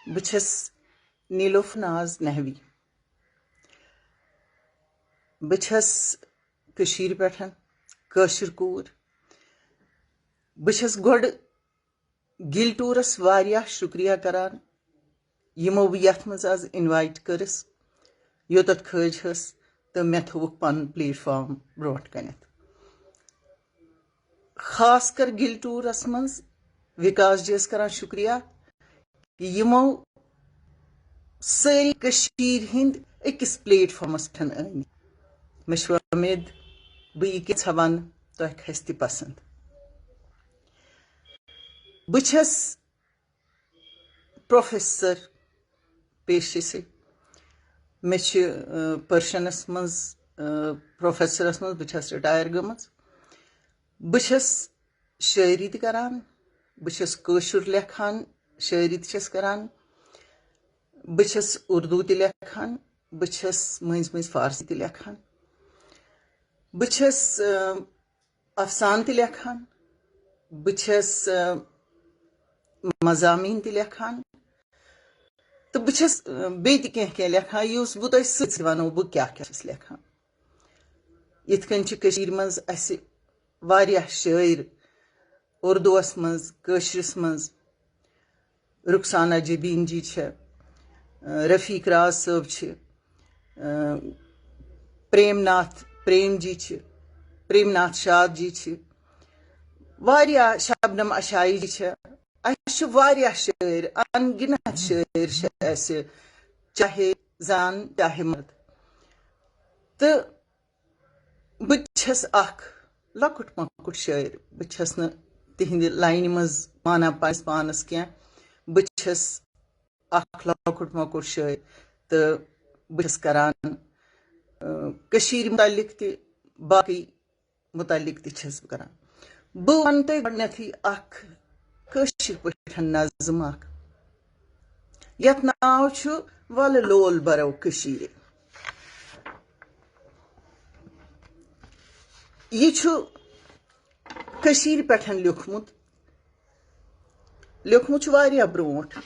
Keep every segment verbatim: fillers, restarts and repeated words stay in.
بہٕ چھَس نیٖلوف ناز نحوی۔ بہٕ چھَس کٔشیٖرِ پٮ۪ٹھ کٲشِر کوٗر۔ بہٕ چھَس گۄڈٕ گِل ٹوٗرَس واریاہ شُکریہ کران، یِمو بہٕ یَتھ منٛز آز اِنوایٹ کٔرٕس، یوٚتَتھ کھٲج ہَس تہٕ مےٚ تھوٚوُکھ پَنُن پلیٹ فارم برونٛٹھ کَنٮ۪تھ۔ خاص کر گِل ٹوٗرَس منٛز وِکاس جی یَس کران شُکریہ، یِمو سٲری کٔشیٖرِ ہِنٛدۍ أکِس پلیٹ فارمَس پٮ۪ٹھ أنۍ۔ مےٚ چھِ وۄمید بہٕ یہِ کینٛژھا وَنہٕ تۄہہِ کھسہِ تہِ پسنٛد۔ بہٕ چھَس پروفیسر پیشے سے۔ مےٚ چھِ، اَ، پٔرشنَس منٛز، اَ، پروفیسرَس منٛز بہٕ چھَس رِٹایَر گٔمٕژ۔ بہٕ چھَس شٲعری تہِ کران، بہٕ چھَس کٲشُر لیکھان، شٲعری تہِ چھَس کران، بہٕ چھَس اُردو تہِ لیکھان، بہٕ چھَس مٔنٛزۍ مٔنٛزۍ فارسی تہِ لیکھان، بہٕ چھَس، اَ، افسانہٕ تہِ لیکھان، بہٕ چھَس، اَ، مضامین تہِ لیکھان، تہٕ بہٕ چھَس، اَ، بیٚیہِ تہِ کینٛہہ کینٛہہ لیکھان، یُس بہٕ تۄہہِ سۭتۍ سۭتۍ وَنو بہٕ کیٛاہ کیٛاہ چھَس لیکھان۔ یِتھ کٔنۍ چھِ کٔشیٖرِ منٛز اَسہِ واریاہ شٲعر اُردوَس منٛز، کٲشرِس منٛز، رخسانہ جبین جی چھِ، رفیق راز صٲب چھِ، پریم ناتھ پریم جی چھِ، پریم ناتھ شاد جی چھِ، واریاہ، شبنم اشائی جی چھِ۔ اَسہِ چھِ واریاہ شٲعر، ان گنت شٲعر چھِ اَسہِ، چاہے زنان چاہے مرد۔ تہٕ بہٕ چھَس اکھ لۄکُٹ مۄکُٹ شٲعر۔ بہٕ چھَس نہٕ تِہنٛدِ لاینہِ منٛز مانان پننِس پانس کینٛہہ۔ بہٕ چھَس اکھ لۄکُٹ مۄکُٹ شٲعر تہٕ بہٕ چھَس کران، اَ، کٔشیٖرِ مُتعلِق تہِ، باقٕے مُتعلِق تہِ چھَس بہٕ کران۔ بہٕ وَنہٕ تۄہہِ گۄڈٕنیتھٕے اکھ کٲشِر پٲٹھۍ نظم اکھ، یَتھ ناو چھُ وَلہٕ لول بَرو کٔشیٖرِ۔ یہِ چھُ کٔشیٖرِ پٮ۪ٹھ لیوٗکھمُت، لیوٗکھمُت چھُ واریاہ برونٛٹھ۔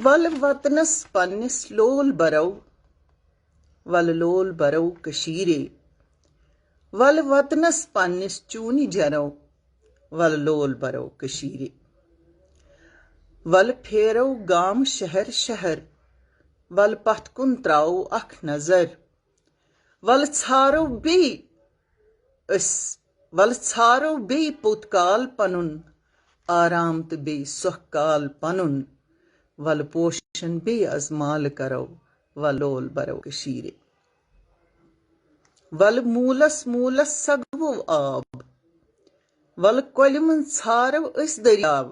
وَلہٕ وطنَس پننِس لول بَرو، وَلہٕ لول بَرو کٔشیٖرِ۔ وَلہٕ وطنَس پننِس چوٗنہِ جَرو، وَلہٕ لول بَرو کٔشیٖرِ۔ وَلہٕ پھیرو گام شہر شہر، وَلہٕ پَتھ کُن ترٛاوو اَکھ نظر۔ وَلہٕ ژھارو بیٚیہِ أسۍ، وَلہٕ ژھارو بیٚیہِ پوٚت کال پَنُن، آرام تہٕ بیٚیہِ سۄکھ کال پَنُن۔ وَلہٕ پوشَن بیٚیہِ از مالہٕ کَرو، وَلہٕ لول بَرو کٔشیٖرِ۔ وَلہٕ موٗلَس موٗلَس سَگوو آب، وَلہٕ کۄلہِ منٛز ژھارو أسۍ دٔریاب۔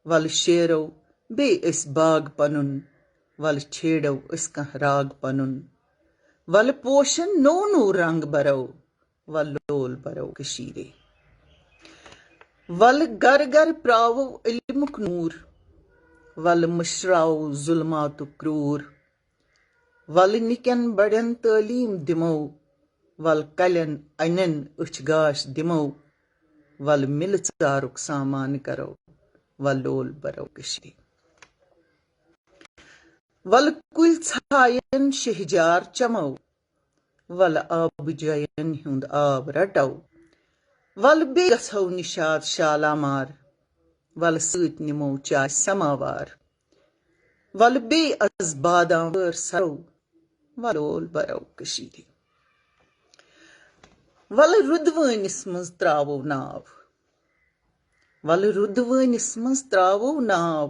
وَلہٕ شیرو بیٚیہِ أسۍ باغ پَنُن، وَلہٕ چھیڑو أسۍ کانٛہہ راگ پَنُن۔ وَلہٕ پوشَن نوٚو نوٚو رنٛگ بَرو، وَلہٕ لول بَرو کٔشیٖرِ۔ وَلہٕ گَرٕ گَرٕ پرٛاوو علمُک نوٗر، وَلہٕ مٔشراوو ظُلماتُک کرٛوٗر۔ وَلہٕ نِکٮ۪ن بَڑٮ۪ن تعلیٖم دِمو، وَلہٕ کَلٮ۪ن اَنٮ۪ن أچھ گاش دِمو۔ وَلہٕ مِلہٕ ژارُک سامان کَرو، وَلہٕ لول بَرو کٔشیٖرِ۔ وَلہٕ کُلۍ ژھایَن شہجار چَمو، وَلہٕ آبہٕ جایَن ہُنٛد آب رَٹو۔ وَلہٕ بیٚیہِ گژھو نِشاط شالامار، وَلہٕ سۭتۍ نِمو چاے سَماوار۔ وَلہٕ بیٚیہِ از بادام وٲر سَرو، وَلہٕ لول بَرو کٔشیٖرِ۔ وَلہٕ رُدوٲنِس منٛز ترٛاوو ناو، وَلہٕ رُدوٲنِس منٛز ترٛاوو ناو،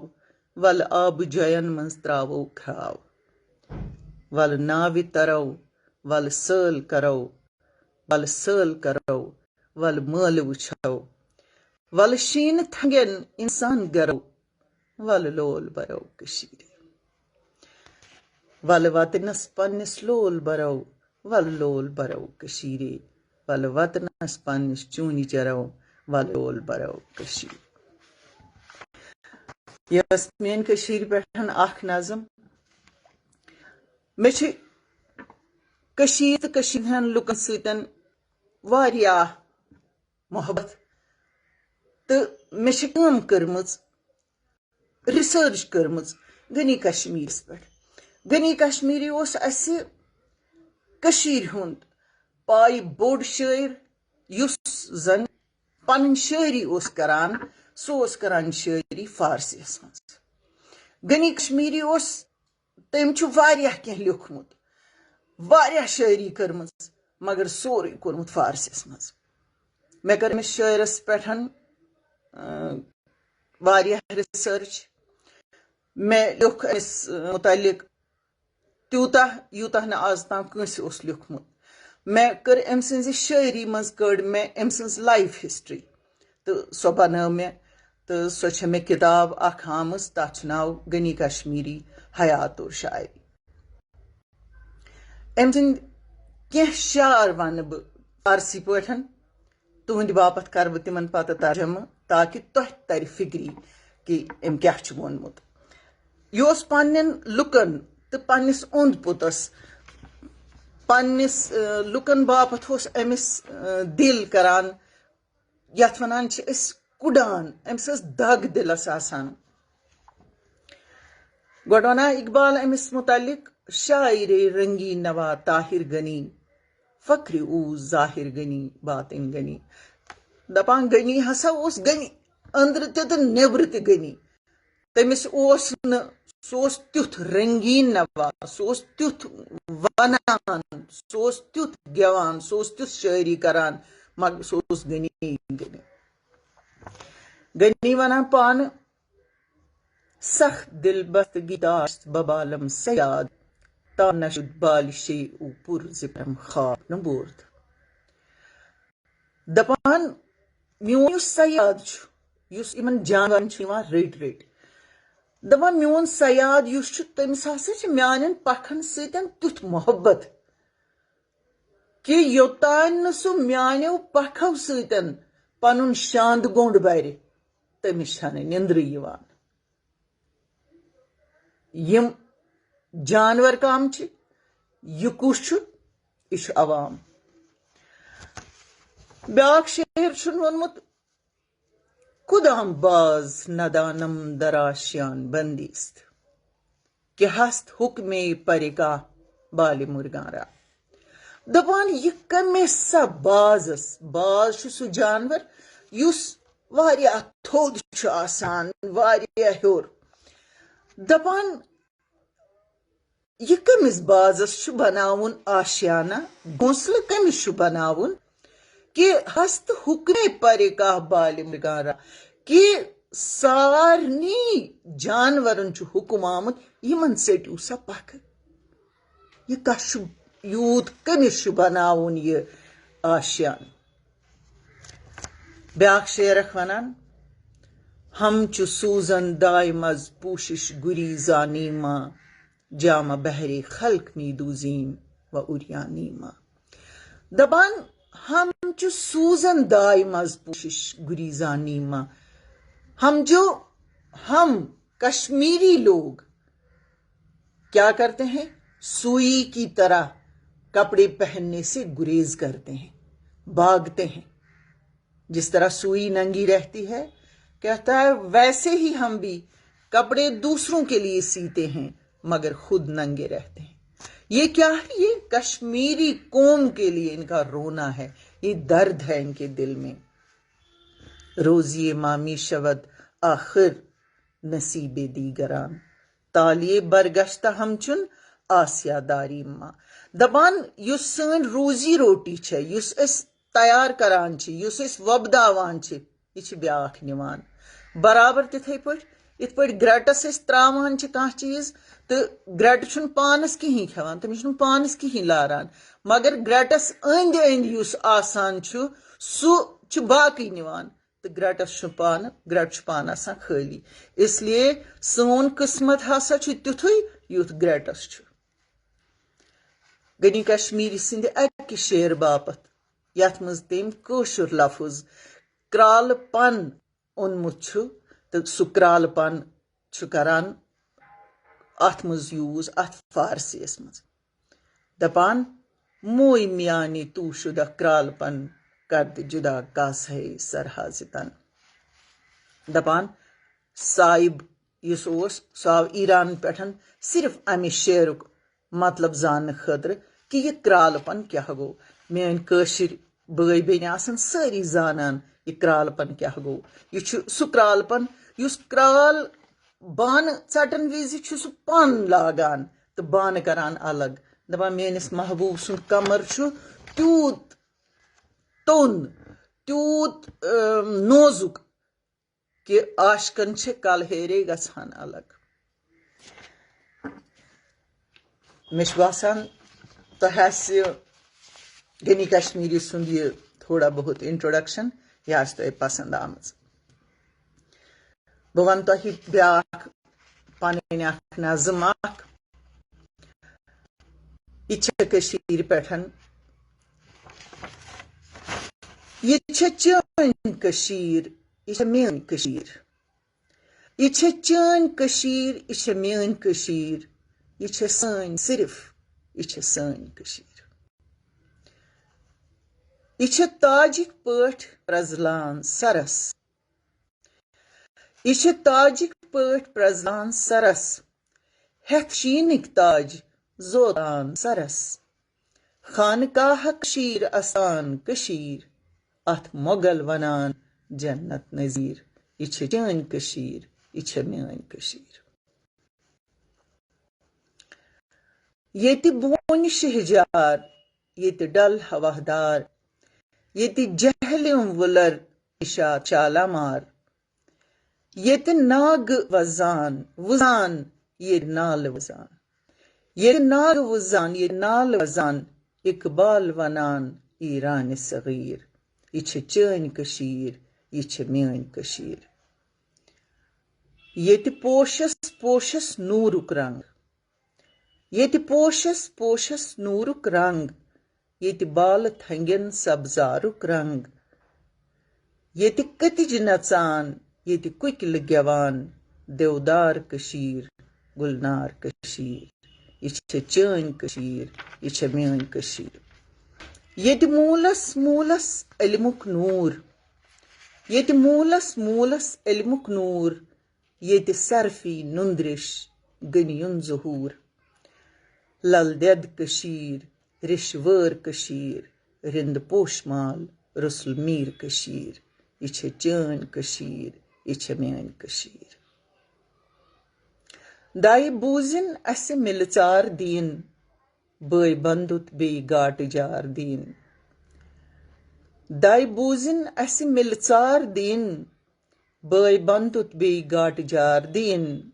وَلہٕ آبہٕ جایَن منٛز ترٛاوو کھراو۔ وَلہٕ ناوِ تَرو، وَلہٕ سٲل کَرو، وَلہٕ سٲل کَرو، وَلہٕ مٲلہٕ وٕچھو۔ وَلہٕ شیٖنہٕ تھنٛگٮ۪ن اِنسان گَرو، وَلہٕ لول بَرو کٔشیٖرِ۔ وَلہٕ وطنَس پنٛنِس لول بَرو، وَلہٕ لول بَرو کٔشیٖرِ۔ وَلہٕ وطنَس پنٛنِس چوٗنہِ جَرو، وَلہٕ لول بَرو کٔشیٖرِ۔ یہِ ٲس میٛٲنۍ کٔشیٖرِ پٮ۪ٹھ اَکھ نظم۔ مےٚ چھِ کٔشیٖرِ تہٕ کٔشیٖرِ ہٕنٛدٮ۪ن لُکَن سۭتۍ واریاہ محبت، تہٕ مےٚ چھِ کٲم کٔرمٕژ ریسرچ کٔرمٕژ غنی کشمیرس پٮ۪ٹھ۔ غنی کشمیری اوس اسہِ کٔشیٖرِ ہُنٛد پایہِ بوٚڑ شٲعر، یُس زن پنٕنۍ شٲعری اوس کران، سُہ اوس کران شٲعری فارسیس منٛز۔ غنی کشمیری اوس، تٔمۍ چھُ واریاہ کینٛہہ لیوٚکھمُت، واریاہ شٲعری کٔرمٕژ، مگر سورُے کوٚرمُت فارسیس منٛز۔ مےٚ کٔر أمِس شٲعرس پٮ۪ٹھ، اۭں، واریاہ ریسرچ۔ مےٚ لیوٚکھ أمِس مُتعلق تیوٗتاہ، یوٗتاہ نہٕ آز تام کٲنٛسہِ اوس لیوٚکھمُت۔ مےٚ کٔر أمۍ سٕنٛزِ شٲعری منٛز، کٔڑ مےٚ أمۍ سٕنٛز لایف ہسٹری، تہٕ سۄ بنٲو مےٚ، تہٕ سۄ چھےٚ مےٚ کِتاب اکھ آمٕژ، تَتھ چھُ ناو غنی کشمیری حیات اور شاعری۔ أمۍ سٕنٛدۍ کینٛہہ شعر وَنہٕ بہٕ فارسی پٲٹھۍ، تُہٕنٛدِ باپتھ کَرٕ بہٕ تِمن پتہٕ ترجمہٕ، تاکہِ تۄہہِ ترِ فِکری کہِ أمۍ کیٛاہ چھُ ووٚنمُت۔ یہِ اوس پننٮ۪ن لُکن تہٕ پننِس اوٚنٛد پوٚتس، پننِس، اۭں، لُکن باپتھ اوس أمِس، اۭں، دِل کران، یتھ ونان چھِ أسۍ کُڑان، أمِس ٲس دگ دِلس آسان۔ گۄڈٕ ونان اقبال أمِس مُتعلق، شاعرِ رنگی نوا طاہر غنی، فخرِ او ظاہر غنی، باطن غنی۔ دپان غنی ہسا اوس غنی، أنٛدرٕ تہِ تہٕ نیٚبرٕ تہِ غنی۔ تٔمِس اوس نہٕ، سُہ اوس تیُتھ رنگین نوا، سُہ اوس تیُتھ ونان، سُہ اوس تیُتھ گٮ۪وان، سُہ اوس تیُتھ شٲعری کران، مگر سُہ اوس غنی، غنی۔ غنی ونان پانہٕ، سخت دل بستگی داشت ببالم صیاد، تا نشد بالشِ او پر ز پرم خواب نبرد۔ دپان، میون یُس صیاد چھُ، یُس یِمن جانورن چھُ یِوان رٔٹۍ رٔٹۍ، دپان، میون صیاد یُس چھُ، تٔمِس ہسا چھِ میانٮ۪ن پکھن سۭتۍ تیُتھ محبت کہِ یوٚتام نہٕ سُہ میانیو پکھو سۭتۍ پنُن شاندٕ گوٚنٛڈ برِ، تٔمِس چھنہٕ نیندرٕے یِوان۔ یِم جانور کم چھِ، یہِ کُس چھُ؟ یہِ چھُ عوام۔ بیاکھ شٲعر چھُن ووٚنمُت، کدام باز ندانم در آشیان بندی است، کہ ہست حکمِ پرِ کا بالِ مرغاں را۔ دپان، یہِ کٔمِس سا بازس، باز چھُ سُہ جانور یُس واریاہ تھوٚد چھُ آسان، واریاہ ہیوٚر۔ دپان، یہِ کٔمِس بازس چھُ بناوُن آشیانہ، گھونسلہٕ کٔمِس چھُ بناوُن؟ کہ ہست حکمِ پرِ کا بالِ مرغاں را، کہ سارنٕے جانورن چھُ حکم آمُت، یِمن ژٔٹِو سا پکھٕ۔ یہِ کس چھُ، یوٗت کٔمِس چھُ بناوُن یہِ آشیان؟ بیاکھ شعر اکھ ونان، ہم چو سوزن دائم از پوشش گریزانی ما، جامہ بہرِ خلق می‌دوزیم و عریانی ما۔ دپان، ہم چو سوزن دائم از پوشش گریزانی ما۔ ہم جو، ہم کشمیری لوگ کیا کرتے ہیں؟ سوئی کی طرح کپڑے پہننے سے گریز کرتے ہیں، بھاگتے ہیں۔ جس طرح سوئی ننگی رہتی ہے، کہتا ہے، ویسے ہی ہم بھی کپڑے دوسروں کے لیے سیتے ہیں، مگر خود ننگے رہتے ہیں۔ یہ کیا ہے؟ یہ کشمیری قوم کے لیے ان کا رونا ہے، یہ درد ہے ان کے دل میں۔ روزی ما می‌شود آخر نصیبِ دیگران، طالعِ برگشتہ ہم چون آسیا داریم ما۔ دپان، یُس سٲنۍ روزی روٹی چھےٚ، یُس أسۍ تیار کران چھِ، یُس أسۍ وۄپداوان چھِ، یہِ چھِ بیٛاکھ نِوان۔ برابر تِتھَے پٲٹھۍ، یِتھ پٲٹھۍ گرٛٹَس أسۍ ترٛاوان چھِ کانٛہہ چیٖز، تہٕ گرٛٹہٕ چھُنہٕ پانَس کِہیٖنۍ کھٮ۪وان، تٔمِس چھُنہٕ پانَس کِہیٖنۍ لاران، مگر گرٛٹَس أنٛدۍ أنٛدۍ یُس آسان چھُ، سُہ چھُ باقٕے نِوان۔ تہٕ گرٛٹَس چھُ پانہٕ، گرٛٹہٕ چھُ پانہٕ آسان خٲلی۔ اس لیے سون قٕسمت ہسا چھُ تیُتھُے، یُتھ گرٛٹَس چھُ۔ غنی کشمیری سٕنٛدِ اَکہِ شعر باپتھ، یَتھ منٛز تٔمۍ کٲشُر لفظ کرٛالہٕ پن اوٚنمُت چھُ، تہٕ سُہ کرٛالہٕ پن چھُ کران اَتھ منٛز use، اَتھ فارسیَس منٛز۔ دپان، موے میانی تو شدہ کرٛالہٕ پن، کردِ جدا کاسہے سرحازِ تن۔ دپان، صاحب، یُس اوس، سُہ آو ایران پٮ۪ٹھ صرف امہِ شعرُک مطلب زاننہٕ خٲطرٕ کہِ یہِ کرالہٕ پن کیٛاہ گوٚو۔ میٲنۍ کٲشِر بٲے بیٚنہِ آسن سٲری زانان یہِ کرالہٕ پن کیٛاہ گوٚو۔ یہِ چھُ سُہ کرالہٕ پن یُس کرال بانہٕ ژٹن وِزِ چھُ سُہ پن لاگان تہٕ بانہٕ کران الگ، دپان، "میٲنِس محبوب سُنٛد کمر چھُ تیوٗت توٚن، تیوٗت، اۭں، نوزُک کہِ عاشقن چھِ کلہیرے گژھان الگ۔" مےٚ چھُ باسان، تۄہہِ آسہِ غنی کشمیری سُنٛد یہِ تھوڑا بہت introduction، یہِ آسہِ تۄہہِ پسنٛد آمٕژ۔ بہٕ وَنہٕ تۄہہِ بیٛاکھ پنٕنۍ اکھ نظم اکھ۔ یہِ چھےٚ کٔشیٖرِ پٮ۪ٹھ۔ یہِ چھےٚ چٲنۍ کٔشیٖر، یہِ چھےٚ میٲنۍ کٔشیٖر۔ یہِ چھےٚ چٲنۍ کٔشیٖر، یہِ چھےٚ میٲنۍ کٔشیٖر۔ یہِ چھےٚ سٲنۍ صرف، یہِ چھےٚ سٲنۍ کٔشیٖر۔ یہِ چھےٚ تاجِکۍ پٲٹھۍ پرٛزلان سرس۔ یہِ چھِ تاجِکۍ پٲٹھۍ پرٛزلان سرس، ہٮ۪تھ شیٖنٕکۍ تاج زوتان سرس۔ خانقاہ کٔشیٖر اَسان کٔشیٖر، اَتھ مۄغل وَنان جنت نظیٖر۔ یہِ چھِ چٲنۍ کٔشیٖر، یہِ چھِ میٲنۍ کٔشیٖر۔ ییٚتہِ بونہِ شہجار، ییٚتہِ ڈل ہوادار، ییٚتہِ جہلِم وُلر نِشاط شالامار، ییٚتہِ ناگہٕ وزان وُزان، ییٚتہِ نالہٕ وُزان، ییٚتہِ ناگہٕ وُزان، ییٚتہِ نالہٕ وزان، اقبال ونان ایرانِ صغیٖر۔ یہِ چھِ چٲنۍ کٔشیٖر، یہِ چھِ میٲنۍ کٔشیٖر۔ ییٚتہِ پوشس پوشس نوٗرُک رنگ، ییٚتہِ پوشس پوشس نوٗرُک رنگ، ییٚتہِ بالہٕ تھنگٮ۪ن سبزارُک رنگ، ییٚتہِ کٔتِج نژان، ییٚتہِ کُکِلہٕ گٮ۪وان، دِودار کٔشیٖر، گُلنار کٔشیٖر۔ یہِ چھِ چٲنۍ کٔشیٖر، یہِ چھِ میٲنۍ کٔشیٖر۔ ییٚتہِ موٗلس موٗلس علمُک نوٗر، ییٚتہِ موٗلس موٗلس علمُک نوٗر، ییٚتہِ سرفی نُندرِش گٔنیُن ظہوٗر۔ لل دٮ۪د کٔشیٖر، ریٚشوٲر کٔشیٖر، رِند پوشمال رُسل میٖر کٔشیٖر۔ یہِ چھےٚ چٲنۍ کٔشیٖر، یہِ چھےٚ میٲنۍ کٔشیٖر۔ دایہِ بوٗزِن اَسہِ مِلہٕ ژار دیٖن، بٲے بندُت بیٚیہِ گاٹہٕ جار دیٖن۔ دایہِ بوٗزِن اَسہِ مِلہٕ ژار دیٖن، بٲے بندُت بیٚیہِ گاٹہٕ جار دیٖن۔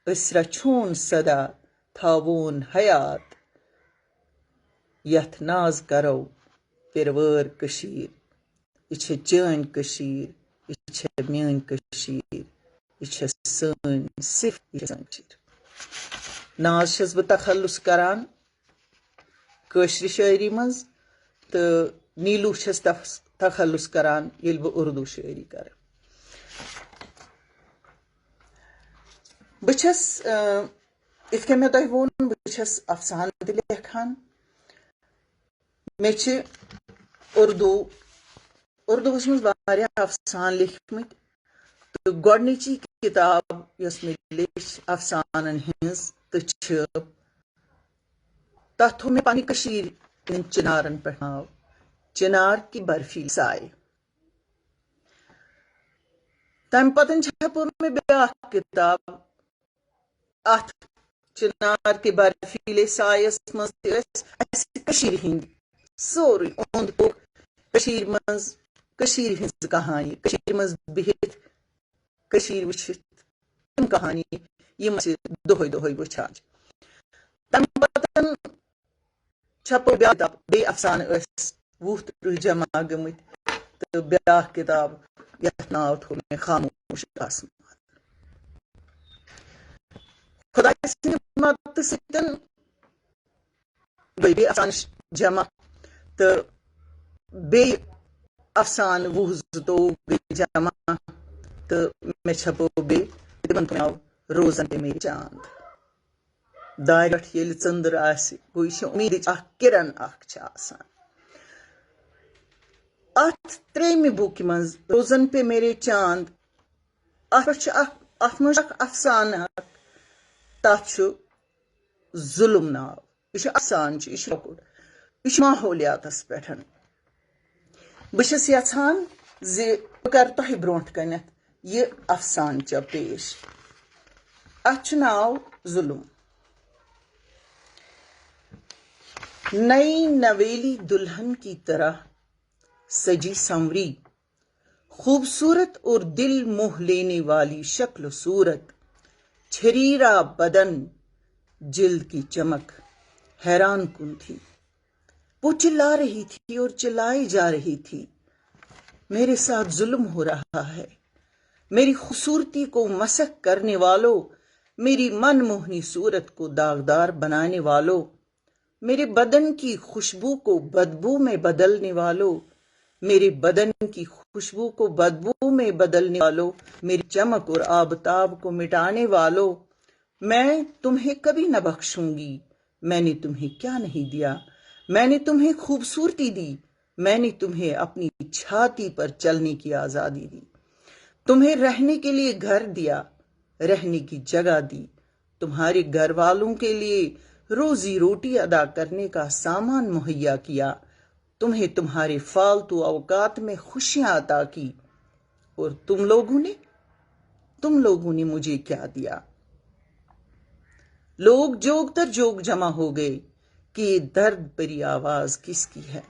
أسۍ رچھون سدا، تھاوون حیات، یتھ ناز کرو پِروٲر کٔشیٖر۔ یہِ چھےٚ چٲنۍ کٔشیٖر، یہِ چھےٚ میٲنۍ کٔشیٖر، یہِ چھےٚ سٲنۍ صرف، یہِ چھےٚ سٲنۍ کٔشیٖر۔ ناز چھَس بہٕ تخلص کران کٲشرِ شٲعری منٛز، تہٕ نیٖلوٗ چھَس تف-، تخلص کران، ییٚلہِ بہٕ اُردو شٲعری کرٕ۔ بہٕ چھَس، اۭں، یِتھ کٔنۍ مےٚ تۄہہِ ووٚن، بہٕ چھَس افسانہٕ تہِ لیکھان۔ مےٚ چھِ اُردو، اُردوَس منٛز واریاہ افسانہٕ لیکھمٕتۍ۔ تہٕ گۄڈٕنِچی کِتاب، یۄس مےٚ لیٚچھ افسانَن ہٕنٛز تہٕ چھِ، تَتھ تھوٚو مےٚ پنٛنہِ کٔشیٖرِ ہٕنٛدٮ۪ن چِنارَن پٮ۪ٹھ ناو، چِنار کی برفی سایہِ۔ تَمہِ پَتہٕ چھَپٲو مےٚ بیٛاکھ کِتاب، اَتھ چِنار کہِ برفیلے سایَس منٛز تہِ ٲسۍ اَسہِ کٔشیٖرِ ہِنٛدۍ سورُے اوٚنٛد پوٚک کٔشیٖرِ منٛز، کٔشیٖرِ ہِنٛز کہانی، کٔشیٖرِ منٛز بِہِتھ، کٔشیٖرِ وٕچھِتھ، تِم کہانی، یِم أسۍ دۄہَے دۄہَے وٕچھان چھِ۔ تَمہِ پَتہٕ چھَپٲو بیٛاکھ کِتاب، بیٚیہِ افسانہٕ ٲسۍ وُہ تٕرٛہ جمع گٔمٕتۍ، تہٕ بیٛاکھ کِتاب، یَتھ ناو تھوٚو مےٚ خاموش آسمان۔ خۄداے سٕنٛدِ مدتہٕ سۭتۍ گٔے بیٚیہِ افسانہٕ جمع، تہٕ بیٚیہِ افسانہٕ وُہ زٕتووُہ گٔے جمع، تہٕ مےٚ چھَپٲو بیٚیہِ، تِمَن تھوٚو ناو روزن پے میرے چاند۔ دارِ پٮ۪ٹھ ییٚلہِ ژٔنٛدٕر آسہِ، گوٚو یہِ چھِ اُمیدٕچ اکھ کِرن اکھ چھِ آسان۔ اَتھ ترٛیٚیِمہِ بُکہِ منٛز، روزن پے میرے چاند، اَتھ پٮ۪ٹھ چھُ اکھ اتھ منٛز چھُ اکھ افسانہٕ اکھ، تتھ چھُ ظلم ناو۔ یہِ چھُ افسانہٕ، چھُ، یہِ چھُ لۄکُٹ، یہِ چھُ ماحولیاتس پٮ۪ٹھ۔ بہٕ چھَس یژھان زِ بہٕ کرٕ تۄہہِ برونٛٹھ کنٮ۪تھ یہِ افسانہٕ چا پیش۔ اتھ چھُ ناو ظلم۔ نئی نویلی دلہن کی طرح سجی سنوری، خوبصورت اور دل موہ لینے والی شکل و صورت، چھریرا بدن، جلد کی چمک حیران کن تھی۔ وہ چلا رہی تھی اور چلائی جا رہی تھی، میرے ساتھ ظلم ہو رہا ہے۔ میری خوبصورتی کو مسخ کرنے والوں، میری من موہنی صورت کو داغدار بنانے والوں، میرے بدن کی خوشبو کو بدبو میں بدلنے والوں، میرے بدن کی خوشبو کو بدبو میں بدلنے والوں، میری چمک اور آبتاب کو مٹانے والوں، میں تمہیں کبھی نہ بخشوں گی۔ میں نے تمہیں کیا نہیں دیا؟ میں نے تمہیں خوبصورتی دی، میں نے تمہیں اپنی چھاتی پر چلنے کی آزادی دی، تمہیں رہنے کے لیے گھر دیا، رہنے کی جگہ دی، تمہارے گھر والوں کے لیے روزی روٹی ادا کرنے کا سامان مہیا کیا، تمہیں تمہارے فالتو اوقات میں خوشیاں عطا کی، اور تم لوگوں نے، تم لوگوں نے مجھے کیا دیا؟ لوگ جوگ تر جوگ جمع ہو گئے کہ یہ درد بھری آواز کس کی ہے،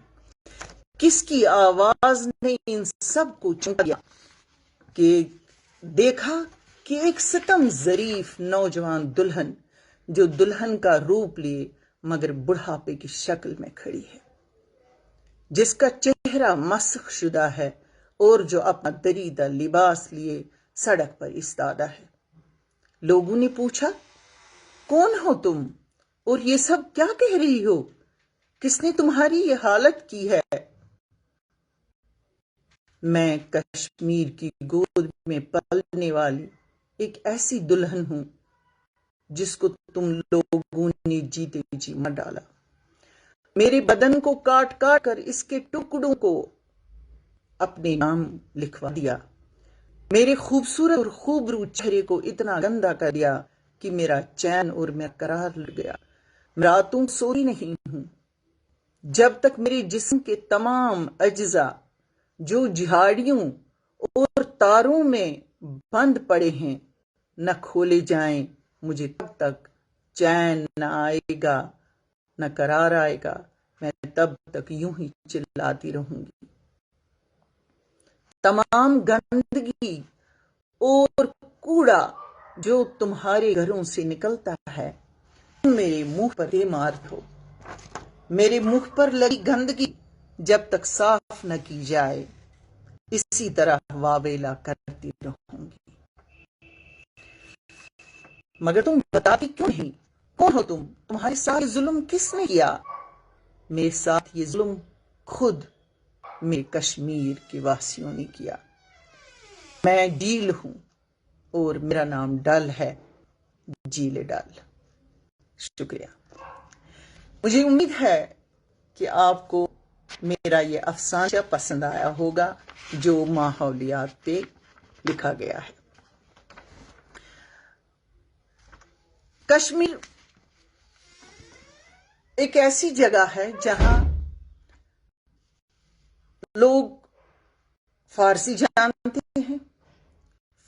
کس کی آواز نے ان سب کو چونکا دیا؟ کہ دیکھا کہ ایک ستم ظریف نوجوان دلہن، جو دلہن کا روپ لیے مگر بڑھاپے کی شکل میں کھڑی ہے، جس کا چہرہ مسخ شدہ ہے اور جو اپنا دریدہ لباس لیے سڑک پر استادہ ہے۔ لوگوں نے پوچھا، کون ہو تم اور یہ سب کیا کہہ رہی ہو؟ کس نے تمہاری یہ حالت کی ہے؟ میں کشمیر کی گود میں پلنے والی ایک ایسی دلہن ہوں جس کو تم لوگوں نے جیتے جی مار ڈالا۔ میرے بدن کو کاٹ کاٹ کر اس کے ٹکڑوں کو اپنے نام لکھوا دیا۔ میرے خوبصورت اور خوبرو چہرے کو اتنا گندا کر دیا کہ میرا چین اور میرا قرار لٹ گیا۔ میں راتوں سوئی نہیں ہوں جب تک میرے جسم کے تمام اجزاء جو جھاڑیوں اور تاروں میں بند پڑے ہیں نہ کھولے جائیں، مجھے تب تک چین نہ آئے گا، نہ قرار آئے گا۔ میں تب تک یوں ہی چلاتی رہوں گی۔ تمام گندگی اور کوڑا جو تمہارے گھروں سے نکلتا ہے، میرے منہ پر دے مار دو۔ میرے منہ پر لگی گندگی جب تک صاف نہ کی جائے، اسی طرح واویلا کرتی رہوں گی۔ مگر تم بتاتی کیوں نہیں؟ کون ہو تم؟ تمہارے ساتھ یہ ظلم کس نے کیا؟ میرے ساتھ یہ ظلم خود میرے کشمیر کے واسیوں نے کیا۔ میں ڈیل ہوں اور میرا نام ڈل ہے، جیل ڈل۔ شکریہ۔ مجھے امید ہے کہ آپ کو میرا یہ افسانہ پسند آیا ہوگا جو ماحولیات پہ لکھا گیا ہے۔ کشمیر ایک ایسی جگہ ہے جہاں لوگ فارسی جانتے ہیں،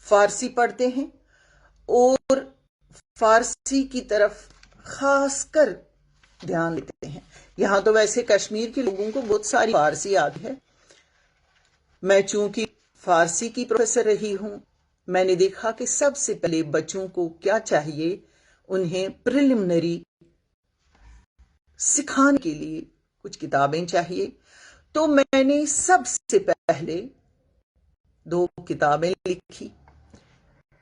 فارسی پڑھتے ہیں اور فارسی کی طرف خاص کر دھیان دیتے ہیں۔ یہاں تو ویسے کشمیر کے لوگوں کو بہت ساری فارسی آتی ہے۔ میں چونکہ فارسی کی پروفیسر رہی ہوں، میں نے دیکھا کہ سب سے پہلے بچوں کو کیا چاہیے، انہیں پریلیمنری سکھانے کے لیے کچھ کتابیں چاہیے۔ تو میں نے سب سے پہلے دو کتابیں لکھی۔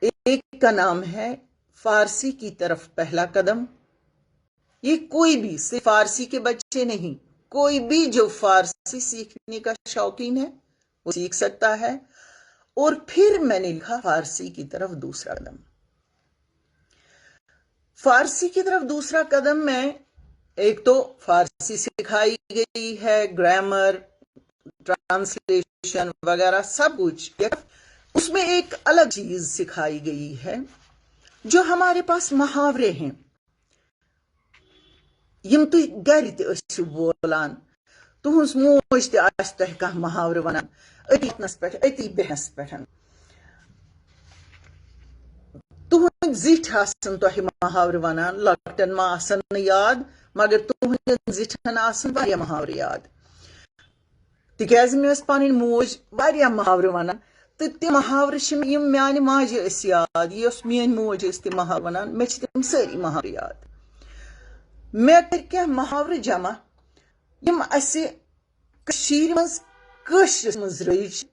ایک کا نام ہے فارسی کی طرف پہلا قدم۔ یہ کوئی بھی، صرف فارسی کے بچے نہیں، کوئی بھی جو فارسی سیکھنے کا شوقین ہے، وہ سیکھ سکتا ہے۔ اور پھر میں نے لکھا فارسی کی طرف دوسرا قدم۔ فارسی کی طرف دوسرا قدم میں، ایک تو فارسی سکھائی گئی ہے، گرامر، ٹرانسلیشن وغیرہ سب کچھ۔ उसमें एक अलग चीज सिखाई गई है, जो हमारे पास محاورے ہیں، یِم تُہۍ گرِ تہِ ٲسِو بولان، تُہٕنٛز موج تہِ آسہِ تۄہہِ کانٛہہ محاورٕ وَنان، أتی وۄتھنَس پٮ۪ٹھ، أتی بیٚہنَس پٮ۪ٹھ۔ تُہٕنٛدۍ زِٹھۍ آسَن تۄہہِ محاورٕ وَنان، لۄکٹٮ۪ن ما آسَن نہٕ یاد، مگر تُہٕنٛدٮ۪ن زِٹھٮ۪ن آسَن واریاہ محاورٕ یاد۔ تِکیٛازِ مےٚ ٲس پنٕنۍ موج واریاہ محاورٕ ونان، تہٕ تِم محاورٕ چھِ مےٚ، یِم میانہِ ماجہِ ٲسۍ یاد، یۄس میٲنۍ موج ٲس تِم محاورٕ ونان، مےٚ چھِ تِم سٲری محاورٕ یاد۔ مےٚ کٔرۍ کینٛہہ محاورٕ جمع، یِم اسہِ کٔشیٖرِ منٛز کٲشرِس منٛز رٲیِج چھِ۔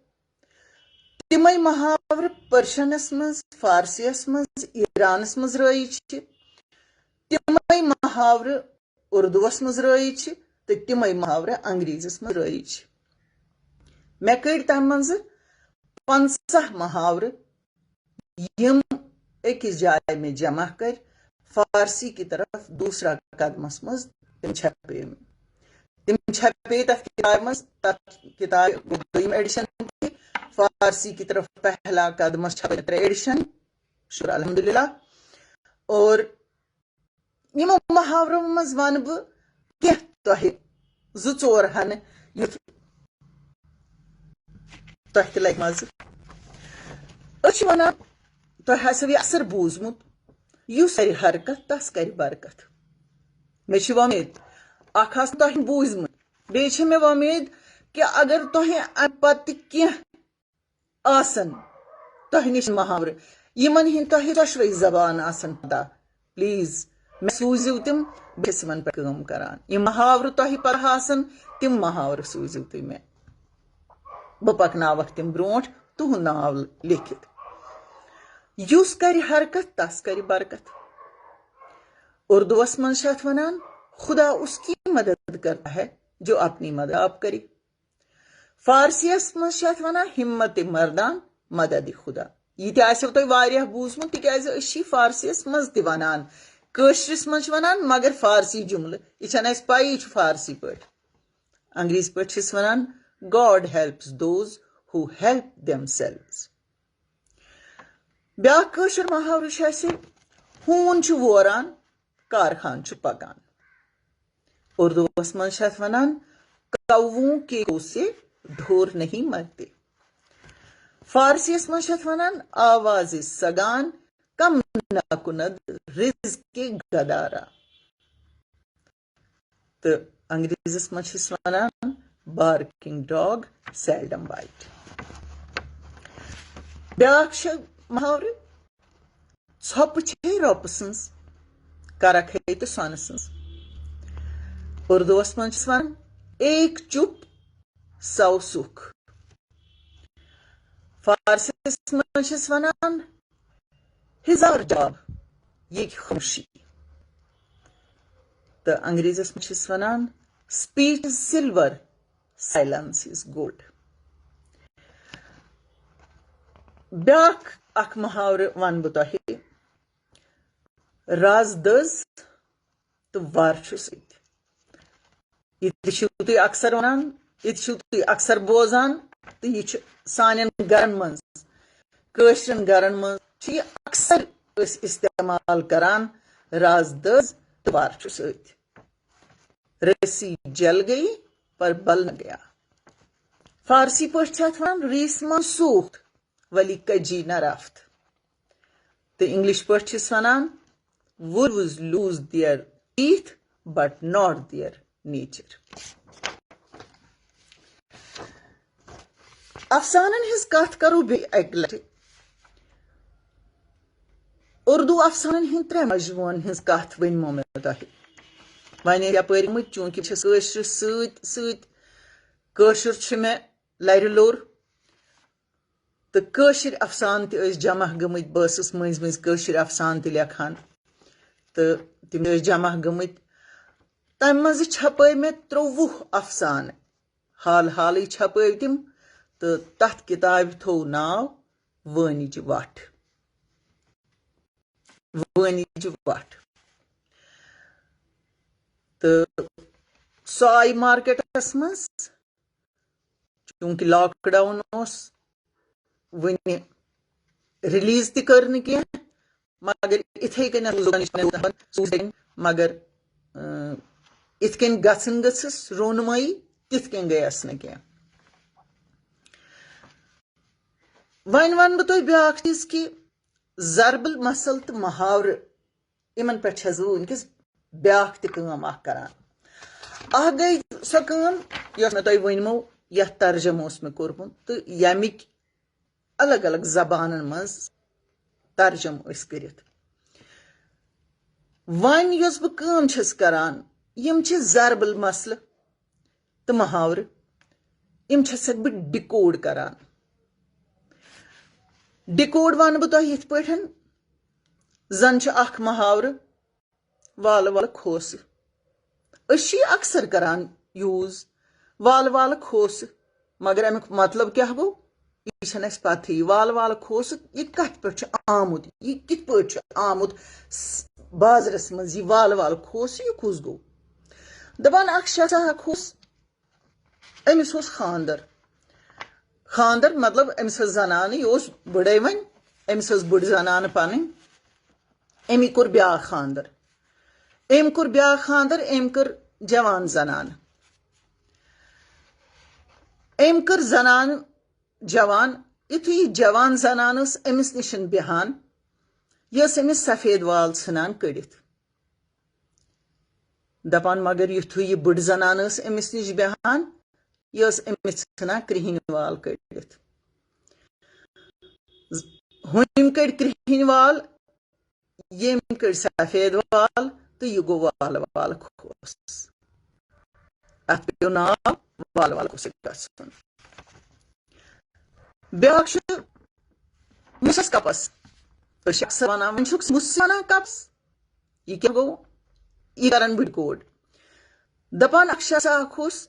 تِمے محاورٕ پٔرشنس منٛز، فارسیس منٛز، ایرانس منٛز رٲیِج چھِ۔ تِمے محاورٕ اردوس منٛز رٲیِج چھِ تہٕ تِمے محاورٕ انگریزس منٛز رٲیِج چھِ۔ مےٚ کٔڑۍ تَمہِ منٛزٕ پنٛژاہ محاورٕ، یِم أکِس جایہِ مےٚ جمع کٔرۍ، فارسی کی طرف دوسرا قدمس منٛز تِم چھپے مےٚ۔ تِم چھپے تَتھ کِتابہِ منٛز، تَتھ کِتابہِ گوٚو دوٚیِم ایڈیشن تہِ، فارسی کی طرف پہلا قدمس چھپے ترٛےٚ ایڈیشن، شُکر الحمدللہ۔ اور یِمو محاورو منٛز وَنہٕ بہٕ کینٛہہ تۄہہِ، زٕ ژور ہَنہٕ، یُتھ تۄہہِ تہِ لَگہِ مَزٕ۔ أسۍ چھِ وَنان، تۄہہِ آسیو یہِ اَکثر بوٗزمُت، یُس کَرِ حرکت، تَس کَرِ برکت۔ مےٚ چھِ وۄمید، اَکھ آسہِ تۄہہِ بوٗزمُت، بیٚیہِ چھِ مےٚ وۄمید کہِ اگر تۄہہِ اَمہِ پَتہٕ تہِ کینٛہہ آسن تۄہہِ نِش محاورٕ، یِمن ہٕنٛدۍ تۄہہِ دۄشوے زبان آسن پتہ، پلیز مےٚ سوٗزِو تِم، بہٕ چھَس یِمن پٮ۪ٹھ کٲم کران۔ یِم محاورٕ تۄہہِ پتہ آسن، تِم محاورٕ سوٗزِو تُہۍ مےٚ، بہٕ پکناوکھ تِم برونٛٹھ تُہُنٛد ناو لیکھِتھ۔ یُس کرِ حرکت، تس کرِ برکت۔ اردوس منٛز چھِ اتھ ونان، خدا اس کی مدد کرتا ہے جو اپنی مدد آپ کرے۔ فارسیس منٛز چھِ اَتھ وَنان ہمت مردان مدد خدا۔ یہِ تہِ آسیو تۄہہِ واریاہ بوٗزمُت، تِکیٛازِ أسۍ چھِ فارسیس منٛز تہِ وَنان، کٲشرِس منٛز چھِ وَنان، مگر فارسی جملہٕ۔ یہِ چھَنہٕ اَسہِ پَیی چھُ فارسی پٲٹھۍ۔ انگریزی پٲٹھۍ چھِس وَنان، God helps those who help themselves۔ بیٛاکھ کٲشُر محاورٕ چھُ اَسہِ، ہوٗن چھُ ووران، کارخان چھُ پَکان۔ اردوس منٛز چھِ اَتھ وَنان، کووں کے کو سے ڈھور نہیں مرتے۔ فارسیس منٛز چھِ اَتھ وَنان، آواز سگان کم نہ کند رزق گدارا۔ تہٕ انگریزس منٛز چھِس وَنان، barking dog seldom bite۔ بیٛاکھ چھِ محاورٕ، ژھۄپہٕ چھے رۄپہٕ سٕنٛز، کرکھ ہے تہٕ سۄنہٕ سٕنٛز۔ اردوس منٛز چھِس وَنان، ایک چپ سو سکھ۔ فارسیس منٛز چھِس وَنان، ہزار جواب، یہ خاموشی۔ تہٕ انگریزس منٛز چھِس وَنان، speech is silver, silence is gold۔ بیٛاکھ اکھ محاورٕ وَنہٕ بہٕ تۄہہِ، راز دٔز تہٕ وار چھُ سۭتۍ۔ یہِ تہِ چھِو تُہۍ اکثر وَنان، یہِ تہِ چھِو تُہۍ اکثر بوزان، تہٕ یہِ چھُ سانٮ۪ن گرن منٛز، کٲشرٮ۪ن گرن منٛز چھِ یہِ اکثر أسۍ استعمال کران، راز دٔز تہٕ وار چھُ سۭتۍ۔ رسی جل گئی پر بل نہ گیا۔ فارسی پٲٹھۍ چھِ اَتھ وَنان، ریٖس منٛز سوٗتھ، ولی کجی نہ رفت۔ تہٕ انگلش پٲٹھۍ چھِس وَنان، wolves lose their teeth but not their nature۔ افسانن ہٕنٛز کتھ کرو بیٚیہِ اکہِ لٹہِ۔ اردو افسانن ہٕنٛدۍ ترٛےٚ مجموعن ہٕنٛز کتھ ؤنۍمو مےٚ تۄہہِ۔ وۄنۍ یپٲرۍ مٔتۍ، چوٗنٛکہِ بہٕ چھَس کٲشرِس سۭتۍ سۭتۍ، کٲشُر چھُ مےٚ لرِ لوٚر، تہٕ کٲشِرۍ افسانہٕ تہِ ٲسۍ جمع گٔمٕتۍ۔ بہٕ ٲسٕس مٔنٛزۍ مٔنٛزۍ کٲشِرۍ افسانہٕ تہِ لیکھان، تہٕ تِم ٲسۍ جمع گٔمٕتۍ۔ تَمہِ منٛزٕ چھپٲے مےٚ ترٛۆوُہ افسانہٕ، حال حالٕے چھپٲوۍ تِم، تہٕ تَتھ کِتابہِ تھوٚو ناو وٲنِج وَٹھ۔ وٲنِج وَٹھ۔ تہٕ سۄ آیہِ مارکیٹس منٛز، چوٗنٛکہِ لاک ڈاوُن اوس، وٕنہِ ریلیز تہِ کٔر نہٕ کینٛہہ، مگر اِتھَے کٔنۍ روٗز لُکن نِش، مگر، اۭں، اِتھ کٔنۍ گژھن گٔژھٕس رونمٲیی، تِتھ کٔنۍ گٔیَس نہٕ کینٛہہ۔ وۄنۍ وَنہٕ بہٕ تۄہہِ بیٛاکھ چیٖز کہِ ضرب المثل تہٕ محاورٕ، یِمن پٮ۪ٹھ چھَس بہٕ وٕنکیٚس بیٛاکھ تہِ کٲم اکھ کران۔ اکھ گٔے سۄ کٲم یۄس مےٚ تۄہہِ ؤنمو، یَتھ ترجمہٕ اوس مےٚ کوٚرمُت تہٕ ییٚمِکۍ الگ الگ زبانن منٛز ترجمہٕ ٲسۍ کٔرِتھ۔ وۄنۍ یۄس بہٕ کٲم چھَس کران، یِم چھِ ضرب المثل تہٕ محاورٕ، یِم چھَسکھ بہٕ ڈِکوڈ کران۔ ڈِکوڈ وَنہٕ بہٕ تۄہہِ یِتھ پٲٹھۍ، زَن چھُ اکھ محاورٕ، والہٕ والہٕ کھوسہٕ۔ أسۍ چھِ یہِ اکثر کران یوٗز، والہٕ والہٕ کھوسہٕ، مگر اَمیُک مطلب کیٛاہ گوٚو؟ یہِ چھَنہٕ اَسہِ پَتہٕے۔ یہِ والہٕ والہٕ کھوسہٕ، یہِ کَتھ پٮ۪ٹھ چھُ آمُت؟ یہِ کِتھ پٲٹھۍ چھُ آمُت س-، بازرَس منٛز؟ یہِ والہٕ والہٕ کھوسہٕ، یہِ کُس گوٚو؟ دَپان، اکھ شخص اکھ اوس، أمِس اوس خانٛدر۔ خانٛدر مطلب، أمِس ٲس زنانہٕ، یہِ اوس بٕڑَے وۄنۍ، أمِس ٲس بٕڑ زنانہٕ پَنٕنۍ۔ أمی کوٚر بیٛاکھ خانٛدر۔ أمۍ کوٚر بیٛاکھ خانٛدر، أمۍ کٔر جوان زنانہٕ۔ أمۍ کٔر زنانہٕ جوان، یُتھُے یہِ جوان زنان ٲس أمِس نِش بیٚہان، یہِ ٲس أمِس سفید وال ژھٕنان کٔڑِتھ۔ دَپان، مگر یُتھُے یہِ بٕڑ زنان ٲس أمِس نِش بیٚہان، یہِ ٲس أمِس ژھٕنان کرٛہِنۍ وال کٔڑِتھ۔ ہُمۍ کٔڑۍ کرٛہِنۍ وال، ییٚمۍ کٔڑۍ سفید وال، تہٕ یہِ گوٚو والہٕ والہٕ کھوس۔ اَتھ پیوٚو ناو والہٕ والہٕ کھوسہٕ گژھُن۔ بیٛاکھ چھُ مُسَس کَپَس۔ أسۍ چھِ اکثر وَنان، وۄنۍ چھُکھ مُسہٕ وَنان کَپَس۔ یہِ کیٛاہ گوٚو؟ یہِ کَرَن بہٕ ڈِکوڈ۔ دَپان، اکھ شخص اکھ اوس،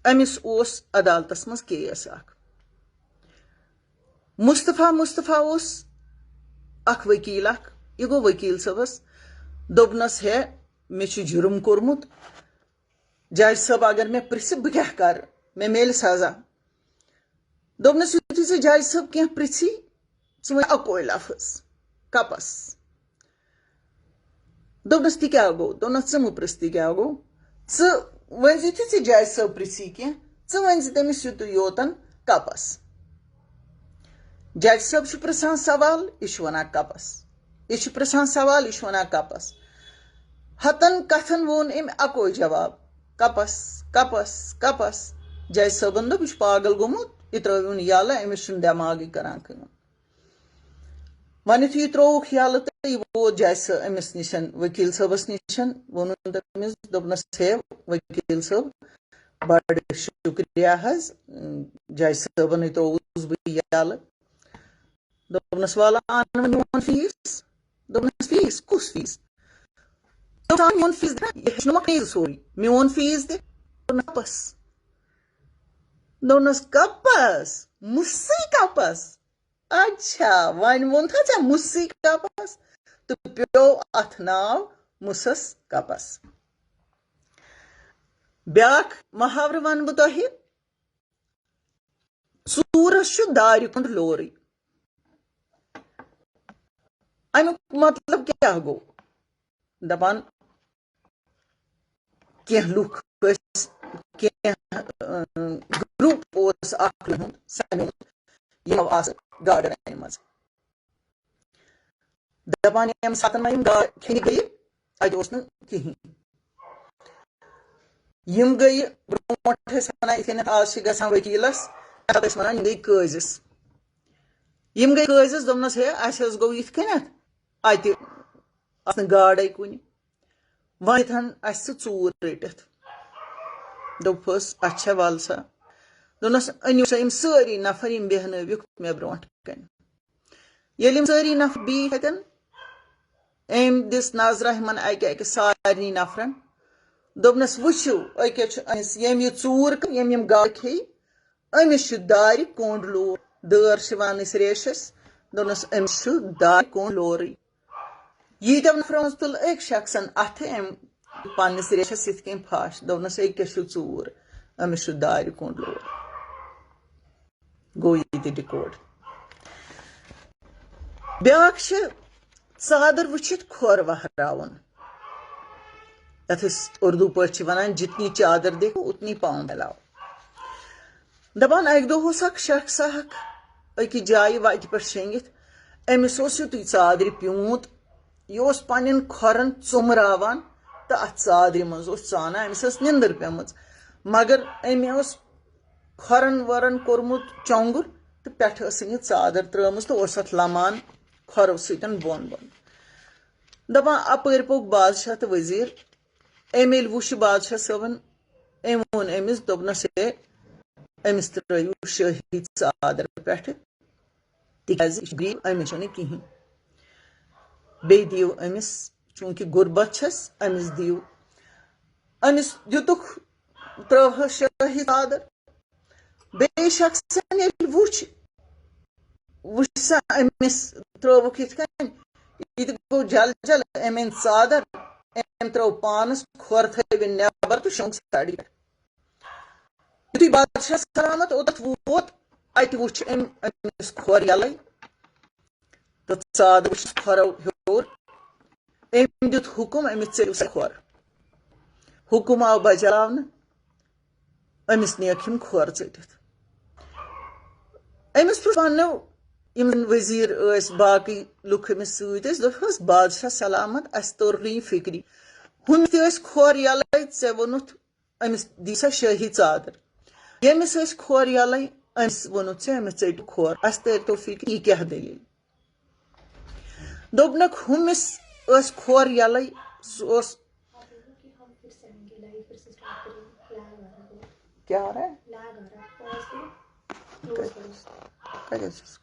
أمِس اوس عدالتَس منٛز کیس اکھ۔ مصطفیٰ، مصطفیٰ اوس اکھ ؤکیٖل اکھ، یہِ گوٚو ؤکیٖل صٲبَس، دوٚپنَس، ہے، مےٚ چھُ جُرُم کوٚرمُت، جج صٲب اگر مےٚ پرژھِ، بہٕ کیٛاہ کرٕ؟ مےٚ میلہِ سزا۔ دوٚپنَس، یُتھُے ژٕ جج صٲب کینٛہہ پرژھی، ژٕ وَن اَکوے لفظ، کَپَس۔ دوٚپنَس، تہِ کیٛاہ گوٚو؟ دوٚپنَس، ژٕ مہٕ پرژھ تہِ کیٛاہ گوٚو۔ ژٕ ؤنۍ زِ یُتھُے ژٕ جج صٲب پرژھی کینٛہہ، ژٕ ؤنۍ زِ تٔمِس یُتُے یوتَن، کَپَس۔ جج صٲب چھُ پرژھان سوال، یہِ چھُ وَنان، کَپَس۔ یہِ چھُ پرژھان سوال، یہِ چھُ وَنان، کَپَس۔ ہَتَن کَتھَن ووٚن أمۍ اَکوے جواب، کَپَس، کَپَس، کَپَس۔ جج صٲبَن دوٚپ، یہِ چھُ پاگل گوٚمُت، یہِ ترٛٲوِن یَلہٕ، أمِس چھُنہٕ دٮ۪ماغٕے کران کٲم۔ وۄنۍ یُتھُے یہِ ترٛووُکھ یَلہٕ تہٕ یہِ ووت جج صٲب أمِس نِش، ؤکیٖل صٲبَس نِش، ووٚنُن تٔمِس، دوٚپنَس، ہے ؤکیٖل صٲب، بَڑٕ شُکریہ حظ، جج صٲبَنٕے ترٛووُس بہٕ یَلہٕ۔ دوٚپنَس، وَلہٕ اَن وۄنۍ میون فیٖس۔ دوٚپنَس، فیٖس؟ کُس فیٖس؟ دوٚپنَس، اَن میون فیٖس دِ نا، یہِ ہیٚچھنومَکھ مےٚ سورُے، میون فیٖس دِ۔ دوٚپنَس، کَپَس۔ دوٚپنَس، کَپَس؟ مُسٕے کَپَس؟ اچھا، وۄنۍ ووٚن تھا ژےٚ مُسٕے کَپَس؟ تہٕ پیوٚو اَتھ ناو مُسَس کَپَس۔ بیٛاکھ محاورٕ وَنہٕ بہٕ تۄہہِ، ژوٗرَس چھُ دارِ کوٚنٛڈ لورُے۔ اَمیُک مطلب کیٛاہ گوٚو؟ دَپان، کینٛہہ لُکھ ٲسۍ، کینٛہہ، اۭں، گروپ اوس اکھ لُکن ہُنٛد سمیومُت یِمو آسہٕ گاڈٕ رنہِ منٛز۔ دَپان، ییٚمہِ ساتہٕ وۄنۍ یِم گاڈٕ کھیٚنہِ گٔیہِ، اَتہِ اوس نہٕ کِہیٖنۍ۔ یِم گٔیہِ برونٛٹھ ٲسۍ وَنان، یِتھ کٔنٮ۪تھ آز چھِ گژھان ؤکیٖلَس، پَتہٕ ٲسۍ وَنان، یِم گٔیہِ قٲضِس۔ یِم گٔیہِ قٲضِس، دوٚپنَس، ہے، اَسہِ حظ گوٚو یِتھ کٔنٮ۪تھ، اَتہِ آسہٕ نہٕ گاڈَے کُنہِ۔ وۄنۍ تھَن اَسہِ سُہ ژوٗر رٔٹِتھ۔ دوٚپہَس، اچھا، وَل سا۔ دوٚپنَس، أنِو سا یِم سٲری نفر، یِم بیٚہنٲوِکھ مےٚ برونٛٹھ کَنہِ۔ ییٚلہِ یِم سٲری نفر بیٖٹھۍ اَتٮ۪ن، أمۍ دِژ نظرہ یِمَن اَکہِ اَکہِ سارنٕے نفرَن۔ دوٚپنَس، وٕچھِو، أکیٛاہ چھُ أمِس، ییٚمۍ یہِ ژوٗر کٔر، ییٚمۍ یِم گاڈٕ کھیٚیہِ، أمِس چھُ دارِ کوٚنٛڈ لور۔ دٲر چھِ وَنان أسۍ ریشَس۔ دوٚپنَس، أمِس چھُ دارِ کوٚنٛڈ لورُے۔ ییٖتیو نفرو منٛز تُل أکۍ شخصن اَتھٕ أمۍ پننِس ریشس یِتھ کٔنۍ پھش۔ دوٚپنَس، أکۍ کیٛاہ چھُ ژوٗر؟ أمِس چھُ دارِ کوٚنٛڈ لور۔ گوٚو یہِ تہِ ڈِکوڈ۔ بیٛاکھ چھِ ژادر وٕچھِتھ کھۄر وہراوُن، یَتھ أسۍ اُردو پٲٹھۍ چھِ وَنان، "جتنی چادر دیکھو، اتنی پاؤں پھیلاؤ۔" دَپان، اَکہِ دۄہ اوس اَکھ شخص اَکھ أکِس جایہِ وَتہِ پٮ۪ٹھ شۄنٛگِتھ۔ أمِس اوس یُتُے ژادرِ پیوٗنٛت، یہِ اوس پنٛنٮ۪ن کھۄرَن ژوٚمراوان تہٕ اَتھ ژادرِ منٛز اوس ژانان۔ أمِس ٲس نِندٕر پیٚمٕژ، مگر أمۍ اوس کھۄرَن وۄرَن کوٚرمُت چۄنٛگُر تہٕ پٮ۪ٹھٕ ٲسٕن یہِ ژادر ترٲومٕژ تہٕ اوس اَتھ لمان کھۄرو سۭتۍ بۄن بۄن۔ دَپان، اَپٲرۍ پوٚک بادشاہ تہٕ وزیٖر۔ أمۍ ییٚلہِ وُچھ بادشاہ صٲبَن، أمۍ ووٚن أمِس، دوٚپنَس، "ہے، أمِس ترٲیِو شٲہی ژادر پٮ۪ٹھٕ، تِکیٛازِ یہِ چھُ غریٖب، أمِس چھُنہٕ کِہیٖنۍ۔ بیٚیہِ دِیِو أمِس، چوٗنٛکہِ غُربت چھَس، أمِس دِیِو۔" أمِس دِتُکھ، ترٲوہَس شٲہی ژادر۔ بیٚیہِ شخصن ییٚلہِ وُچھ، وُچھ سا أمِس ترٲوُکھ یِتھ کٔنۍ، یہِ تہِ گوٚو جل جل، أمۍ أنۍ ژادر، أمۍ ترٲو پانس کھۄر، تھٲوِن نٮ۪بر تہٕ شۄنٛگ سڑکہِ پٮ۪ٹھ۔ یُتھُے بادشاہ سلامت اوٚتتھ ووت، اَتہِ وُچھ أمۍ أمِس کھۄر یَلَے تہٕ ژادر وُچھِس کھۄرو ہیوٚر۔ أمۍ دیُت حُکُم، أمِس ژٔٹِو سا کھۄر۔ حُکُم آو بجاونہٕ، أمِس نِیَکھ یِم کھۄر ژٔٹِتھ۔ أمِس پرٛژھ پنٛنیو، یِم زَن وزیٖر ٲسۍ، باقٕے لُکھ أمِس سۭتۍ ٲسۍ، دوٚپہَس، "بادشاہ سلامت، اَسہِ توٚر نہٕ یہِ فِکری۔ ہُمِس تہِ ٲسۍ کھۄر یَلَے، ژےٚ ووٚنُتھ أمِس دی سا شٲہی ژادر۔ ییٚمِس ٲسۍ کھۄر یَلَے، أمِس ووٚنُتھ ژےٚ أمِس ژٔٹِو کھۄر۔ اَسہِ تَرِ تو فِکرِ، یہِ کیٛاہ دٔلیٖل؟" دوٚپنَکھ، ہُمِس ٲسۍ کھۄر یَلَے، سُہ اوس، کیٛاہ آ رہا ہے؟ کَتہِ حظ چھُس؟